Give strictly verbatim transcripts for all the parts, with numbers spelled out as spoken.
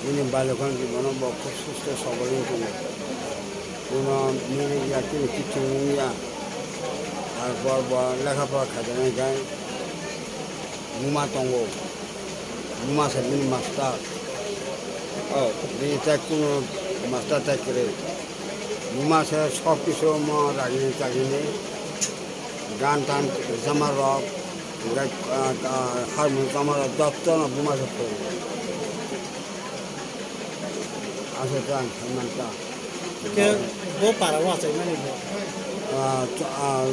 Bini bailokani jibono bo khub susto sobolin tongo. Kuno nini ya, chini kiching wngya. Tarpor bo lekha pora khaijana hinkhe buma tongo. Buma se bini master. Oh. Bini tei kuno master tei kwrwi. Buma se sob kisu omo ragini chagini. Gan tan rwchapma rok, hinkhe, ah, ah, harmoni tongma rok jotono buma se phuru. Aswk khe ang sai mankha. Khe bo para o achaimani bo? Ah, ch-, ah,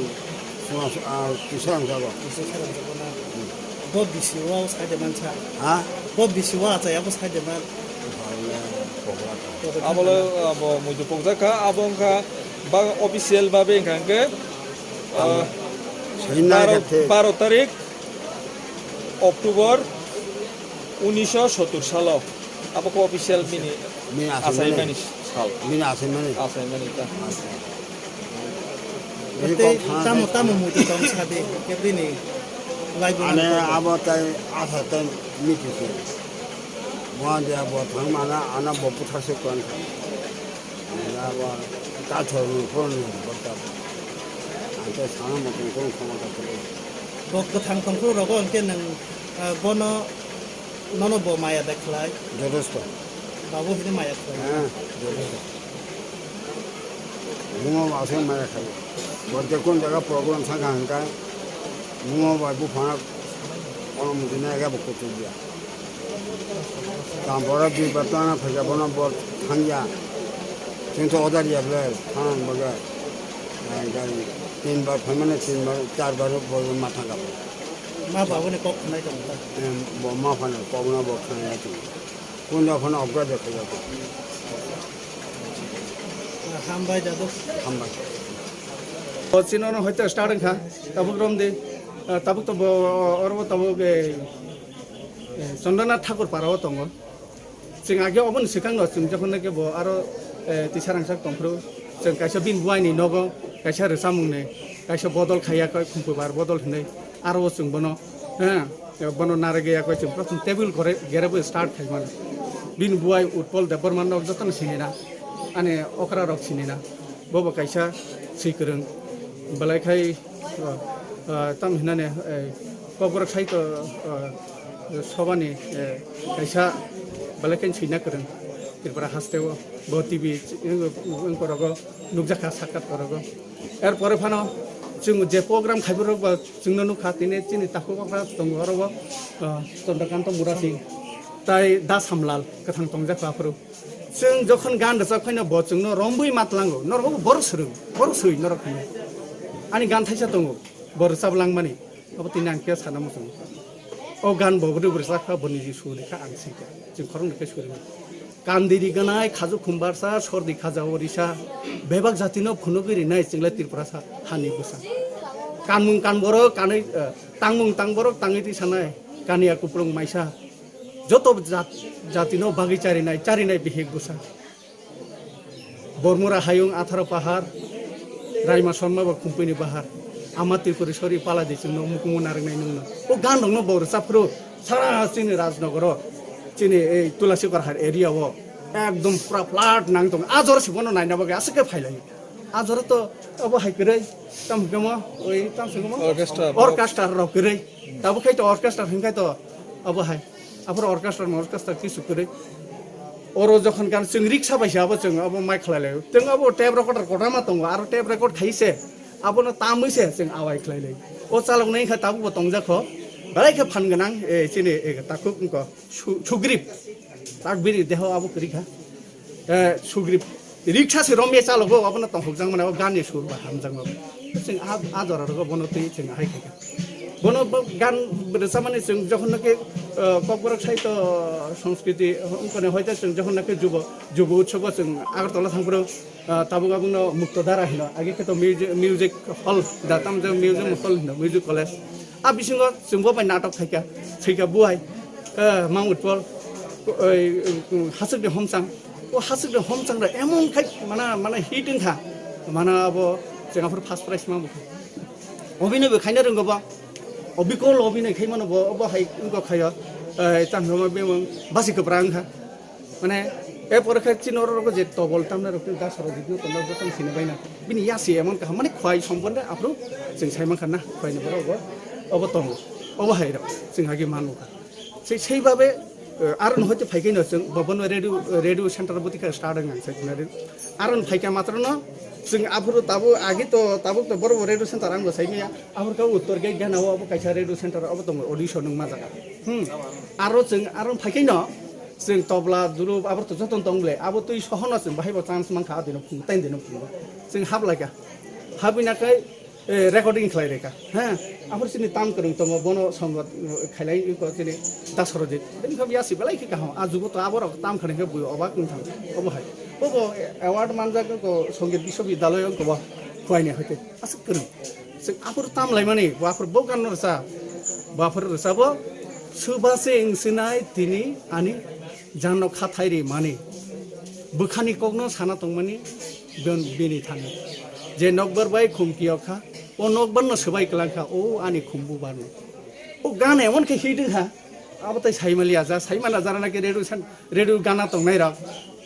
suma-, ah, kisa ang sabo. Kisa ang sabo na. Hmm. Bo bisi o sai de mansa. Ha? Bo bisi o achai abo sai de man. Abo le pokra ta. Abo le, abo muitu pokjak kha, abo wngkha ba official babe wngkha hwnkhe, ah, Sini na baro, khe thik. Baro tarik October unisho sottur salo. Abo khe official bini Bini achaimani. Achaimani sal. Bini achaimani. Achaimani ta. Acha. Tei tamo, tamo muitu tong sadi, kebini lai bo. Ane abo tai asa tai miti se. Mo dia bo thang mana, ana bo puthar se kon kha. Ane abo ta thor ni kon ni bo ta. Ante sana mo kon kon khoma ta ko. Bo kwthang tong phuru rogo hwnkhe nwng, ah, bono, nono bo maya da khlai? Jotosto. Babu hini maya khlai. Heh, jotosto. Buma bo aswk maya khlai. Bo je kon jaga program thang kha hwnkhe, buma bai buphang ono muchunai khe bo kuchuk ya. Tampora dui bar tana phaikha bono bo thangya. Chwng to order ya ble thang baga. Ai gai tin bar phaimane tin bar char bar bo ma thangkha bo. Ma babuni kok khnai tong ta. Em, bo ma phano kok no bo khnai ya tong. Kunda phano obga de khaja tong. Hambai dadu. Hambai. O chino no hoite start kha. Tabuk rom de. Ah, tabuk to bo oro bo tabuk, eh, eh, Chandranath Thakur para o tongo. Chwng age oboni swkangno chwng jokhon nake bo aro, eh, tisa rangchak tongphuru, chwng kaisa bini buaini nogo kaisa rwchapmungni kaisa bodol khaiya koi, khumpuibar bodol hinwi aro o chwng bono, eh, bono narwgwi ya koi chwng prothom table gore, gerebo start khaimano. Bini buai Utpol Debbarma no jotono sinina, ani okra rok sinina. Bobo kaisa swi kwrwng, belai khai, ah, ah, tam hinani, eh, Kokborok sai to, ah, sobani, eh, kaisa belai khai swina kwrwng Tripura hasteo, bo T V wng-, wngkorogo nukjakha, sakkar korogo. Er pore phano chwng je program khaiborok ba chwngno nukha, tini chini takhuk okra tongo oro bo, ah, Chandrakanta Murasing tai Da Samlal kwthang tongjakha aphuru. Chwng jokhon gan rwchap khaino bo chwngno rombwi matlango, norok bo borok swrwng, borok swi norok hinwi. Ani gan thaisa tongo, bo rwchap langmani, abo tini ang khe sana muchungo. O gan bo bwrwi rwchap kha, boni sur rikha, ang sika, chwng khoroknwi khe suri mano. Kandiri gwnai, khajuk khumbarsa, sordi khaja o risa, bebak jatino phunugwi rinai chwngla Tripurasa hani bwsa. Kanmung kanborok kanwi, eh, tangmung tangborok tangwi twi sanai, kaniya kupulung maisa. Joto jat-, jatino bagwi charinai, charinai bihik bwsa. Bormura hayung atharo pahar, Raima Sonma bo Khumpini bahar. Ama Tripuri sori pala di chwngno mukumu narwknai nwngno. O gan rokno bo rwchap phuru sara chini Rajnogoro, chini ei Tulasikor har area o ekdom pura flat nang tong. A jora si bono naina bagwi aswk khe phailaio. A jora to obo hai kwrwi, tamo hwnkhe mo, oi, tamo hwnkhe mo? Orchestra. Orchestra rok kwrwi. Tabuk khai to orchestra hwnkhe to obo hai. Aphuru orchestra, orchestra kisu kwrwi. Oro jokhon gan chwng riksa bai se abo chwng abo mai khlai lai. Chwng abo tape recorder kotorma tongo, aro tape record khai se abono tamwi se chwng awai khlai lai. O chalok nai kha tabuk bo tongjak kho. Belai khe phan gwnang, eh, chini, eh, takhuk wngkho Su-, Sugriv. Tak bini deho abo kwrwi kha. Eh, Sugriv riksa se romya chalogo, abono tong hokjak mani, abo gan ni sur ba hamjak mani. Chwng a, a jora rogo bono twi chwng ahai khaikha. Bono bo gan rwchapmani chwng jokhon naki, eh, Kokborok Sahitya Sanskriti, eh, wngkoni hoite chwng jokhon naki jubo, jubo utsobo chwng Agartala thangphuru, eh, tabuk abono Mukto Dhara hino, age khe to music, music hall, da tam jang music hall hino, music college. A bisingo chwng bo bai natok khaikha, thwikha buai, eh, Mang Utpol, oi, um, Hasukni Homchang. O Hasukni Homchang rok emon khai mana, mana hit wngkha. Mana abo chwng aphuru first prize ma bukha. Obinoi bo khaina rwngo bo. Obikol obinoi khai mano bo, obo hai wngkha khaio. Eh, tang roma bemang basi kwbra wngkha. Mane, e pore khe chini oro rogo je tobol tamna rok tei dasaro jibno tongo, joto sini baina. Bini yasi emon kaham, mane, khwai sompon de aphuru chwng sai mankha na, khwai ni borok bo, obo tongo, obo hai rok, chwng hagi manu kha. Sei, sei babe, eh, aro no hoite phai khe no chwng bo bono radio, radio center bo tikha start wng nang sai khna ri. Aro no phai khe matro no chwng aphuru tabu agi to, tabuk to borok bo radio center ang bo sai maya. Aphuru khe uttor gate gana o, obo kaisa radio center, obo tongo audition wng ma jaga. Hmm. Aro chwng, aro phai khe no, chwng tobla, juru, abo to joto tong le, abo twi sohono chwng bahai bo chance mankha, adino phungo, tei dino phungo. Chwng hap laikha. Habwi na khai, eh, recording khlai reka. Ha? Aphuru chini tam kwrwng tongo, bono songo, eh, khailai ko chini Dasarojit. Bini kha yasi belai khe kaham. A jugo to aborok tam khani khe bui obak wng thang. Obo hai. Obo award manjak ko Songit Biswabidyaloy ko ba. Khuaini hoite. Aswk kwrwng. Chwng aphuru tam laimani, bo aphuru bo gan no rwsa. Bo aphuru rwsa bo, "Suba se wng sinai tini ani jano khathai ri mani. Bwkhani kokno sana tongmani ben-, bini thani. Je nokbar bai khum kiyok kha, o nokbar no swbai kwlang kha, o ani khumbu barno." O gan emon khe hit wng kha. Abo tai saimaliya ja, saimana jara naki radio san, radio gana tongnai rok.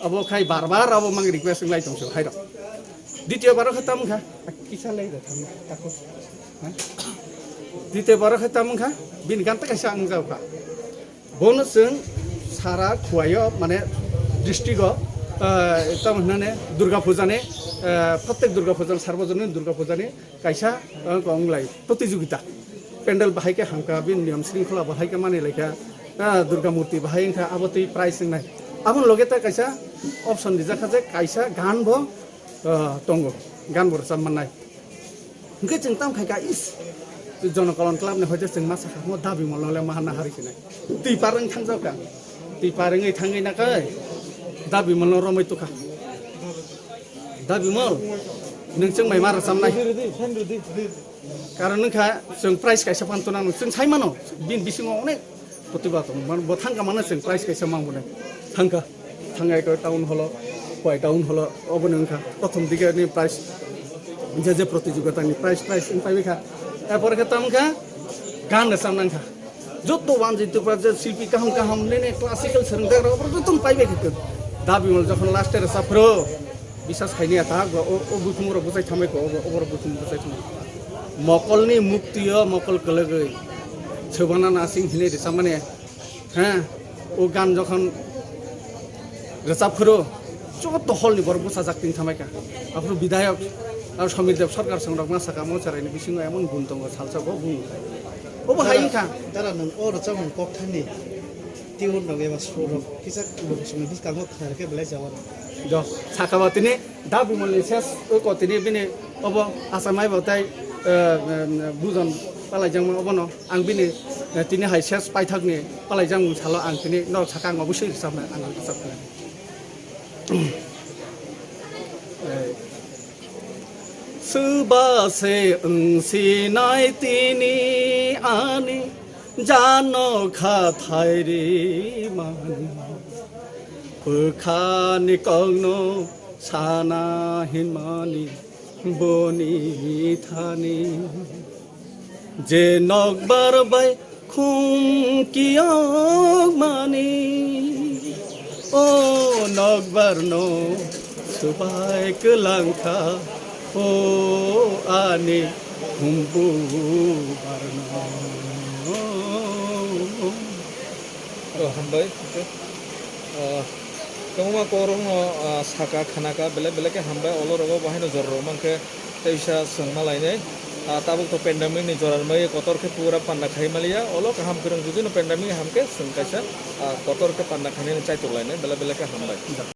Abo khai bar bar abo mang request wng lai tong se hai rok. Dityo baro khe tam wng kha, kisa lai da thang tako. Ha? Dityo baro khe tam wng kha, bini gan ta kaisa wng jao kha. Bono chwng sara khuaio, mane district o, ah, tamo hinane Durga Puja ni, ah, prottek Durga Puja ni, Sarbojonin Durga Puja ni, kaisa, ah, wng lai protijogita. Pendel bahai khe hamkha, bini niyom sringkhola bahai khe mani laikha, ah, Durga murti bahai wngkha, abo twi prize wngnai. Aboni loge ta kaisa option rijak kha je kaisa gan bo, ah, tongo, gan bo rwchap mannai. Hwnkhe chwng tam khai kha, is, Jonokolon Club ni hoite chwng ma sakha, mo dabi molo le ma hanna hari sinai. Twi par wng thangjak kha. Twi par wngwi thangwi na kai. Dabi molo romwi tukha. Dabi mol. Nwng chwng bai ma rwchapnai. Karon wngkha chwng prize kaisa phan tuna nung chwng sai mano. Bini bisingo onek protibad tong man, bo thangka mano chwng prize kaisa mang bwnai. Thangka. Thangai ko town hall o, Khowai town hall o, obo ni wngkha prothom dige ni prize. Je je protijogita ni prize, prize wng pai kha. Erpore khe tamo kha gan rwchap nang kha. Joto wanjwi tupra je silpi kaham kaham nini classical swrwng jagra obo joto pai bai kha. Dabi mol jokhon last e rwchap phro. Bisas khaini athak ba o, o bukhumrok bwchai thamai ko, obo, oborok bukhum bwchai thamai. Mokolni muktio mokol kwlwgwi Chwbana Nasing hinwi rwchapmani, ha, o gan jokhon rwchap phuru joto hall ni borok bwsajak tini thamai kha. Aphuru bidayok aro Somir Dev Sarkar songrok ma saka mo chwraini bisingo emon gun tongo salsa bo bung khai. Obo hai wngkha. Tara nwng o rwchapmung kokthani tune rok eba sur rok kisa bwswkni bwskango khna rwkhe belai jawa rok. Jo, saka ba tini da bumoni ses o ko tini bini obo asa mai bo tai, eh, eh, bujon palai jang obo no ang bini, eh, tini hai ses paithak ni palai jang salo ang tini no saka ang obosoi rwchapna ang rwchapna. Eh. Swba se wng sinai tini ani jano khathai ri mani. Bwkhani kokno sana hinmani boni thani. Je nokbar bai khum kiyok mani, o nokbar no swbai kwlang kha, o ani khumbu bar no. Oh, hambai. Okay. Ah, kwbangma korokno, ah, saka khanaka belai belai khe hambai, olo rogo bo haino jora rok mankhe teisa swngma lainai. Ah, tabuk to pandemic ni jora rwmai kotor khe pura panda khai maliya, olo kaham kwrwng judino pandemic hamkhe swng kaisa, ah, kotor khe panda khainani chaitok lainai belai belai khe hambai.